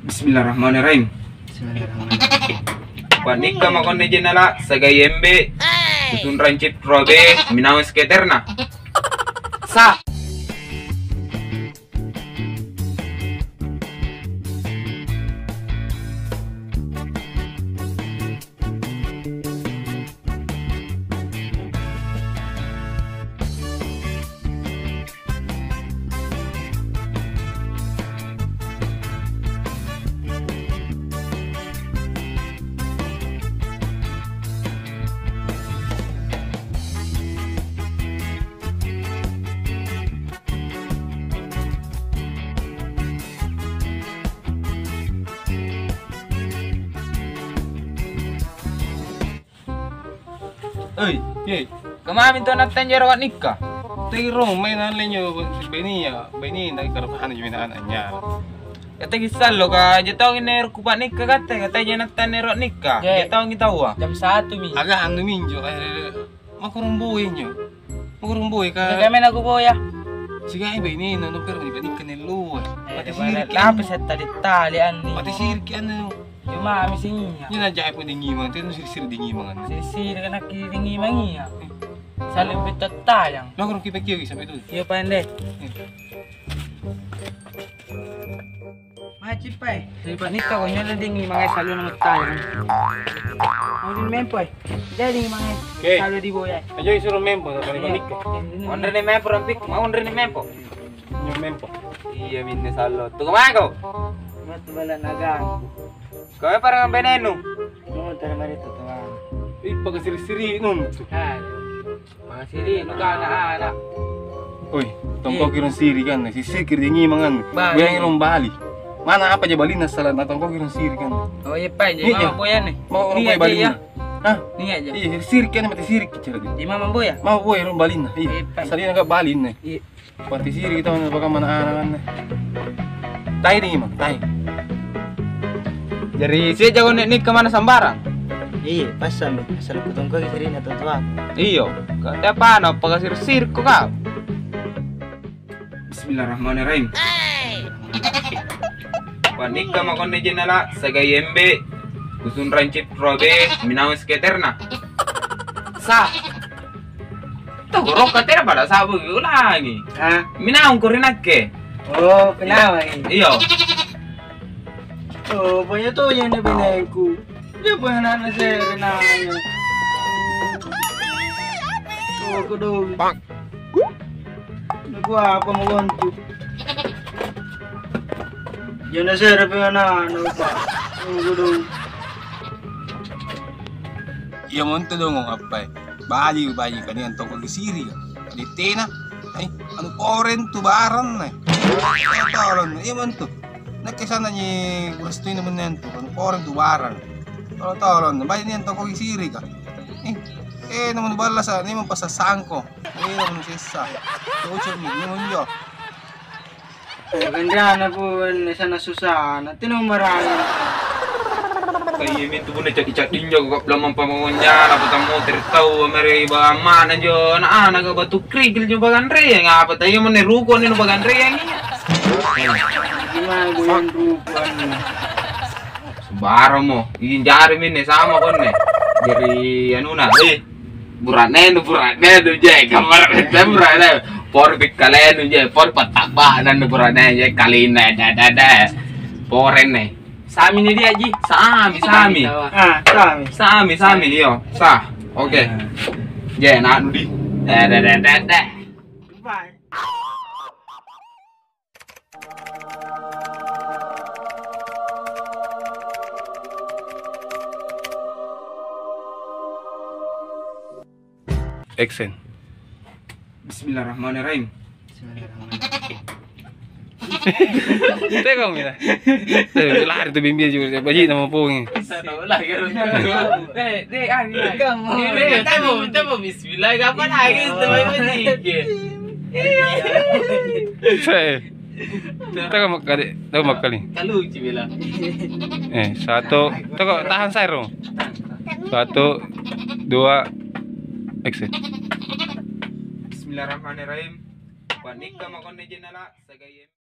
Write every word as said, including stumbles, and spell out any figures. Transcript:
Bismillahirrahmanirrahim. Bismillahirrahmanirrahim. Panikka makonne jenala sagai embe, kusunrang cip robe, minawa sketerna. Sa. Oi, ye. Kemami tu nattang jero nikka? Tegi rong, main anne nyo, benia, benia, na karo hana jumina anaknya. Kata kisallo ka, jetong ini rukku pak nikka kate, kata je nattang ero nikka. Ye. Jetong tawa. Jam satu mi. Aga anu minjo, eh, makurung boy nyo. Makurung boy ka. Kami naku boya. Sigai benia, no, no, pero di nikka nello. Eh, pati siriki. Tapi saya tadi tali anni. Pati siriki anu. Cuma misinya. Ini aja apa dingimang, itu siri-siri dingimang kan. Siri-siri kan aki dingimang iya. Saling betot tayang. Lo kurang kipa kio sampai itu. Iya, Pak, ende. Macet, Pak. Jadi, Pak, nikka konyol dingimang, eh, selalu nama tayang. Mau di mempo, eh. Jadi dingimang, eh. Oke. Selalu di boya. Aja suruh mempo, kalau nikka. Onre ni mempo rampik, mau onre ni mempo. Nyo mempo. Iya, minne sallo. Tuh, kemana kau? Mau tuh bala naga. Kau apa dengan benenu? Mau terima itu, tuang. Ih, pakai siri-siri nun. Aduh. Pakai siri, nu kana anak. Oi, tongko kirung siri kan, si sikir di ngimang kan. Bali. Gue yang rong bali. Mana apa aja balina salah, na tongko kirung siri kan. Oh, iya, Pak, jadi mau boya nih. Mau orang boya balina. Hah? Nih aja. Iya, siri kan mati siri kicara dia. Di mama boya? Mau boya rong balina. Iya. Iya, Pak. Salina enggak balina. Iya. Pati siri kita mana pakai mana anak. Tai di mah, tai. Jari sia jago nek nikka mana sambarang? Iya, pasang. Asal kutongko sirina tuang. Iyo, kau tiap anak pakai sir-sir kau. Bismillahirrahmanirrahim. Panikka makonne jenala sagai embe, kusunrang cip robe, minawa sketerna. Sa. Tau goroka tena pada sabu ulangi. Hah? Minaung ko ri nakke. Oh, pinawangi. Iyo. Oh, banyak tu yang dia binaku. Dia punya anak saya kenanya. Oh, kedong. Nakua apa mau bantu? Jana sere pe ana-ana, Pak. Tunggu dong. Iya monto dong, appai. Baji, baji, kaniang toko gisiri, ka. Tena. Eh, anu poren tu barang, eh. Tolong, iya monto. Nakke sana nye kurastui na menneng tu, anu poren tu barang. Tolong, tolong, baji niang toko gisiri, ka. Eh, eh, namun ballasa, ini mempasasangko. Iya, manusia sessa. Cocok nih, ini monjo. Ganjana pun sana susah, nanti nomor. Kayak itu pun caki-caki njo kok belum apa maunya, apa kamu tertahu mere bang mana jo, anak-anak gak batu kerikil jo bagan reng, apa tadi mana ruko nih bagan reng. Gimana gue yang ruko nih? Sembarang mo, izin jari minne sama konne. Dari anuna, eh, burane nu, burane nu je, kamar bete burane. Por pikkalenu je, por patabana nu burane je, kalina, da, da, da. Porenne. Sami ni dia, Ji. Sami, sami. Ah, sami. Sami, sami, iyo. Sah. Oke. Je, nak nu di. Da, da, da, da, da. Action. Bismillahirrahmanirrahim. Bismillahirrahmanirrahim. Teko mira. Eh, lari tu bimbia juga, baji nama pungi. Sana ulah, ya. Deh, deh, ah, ini. Kamu. Ini, tamu, tamu, bismillah, kapan lagi, teman, ini? Saya. Teka makkali, teka makkali. Kaluci bela. Eh, satu. Teka tahan saya, Ro. Satu, dua, action. Bismillahirrahmanirrahim. Panikka makonne jenala, sagai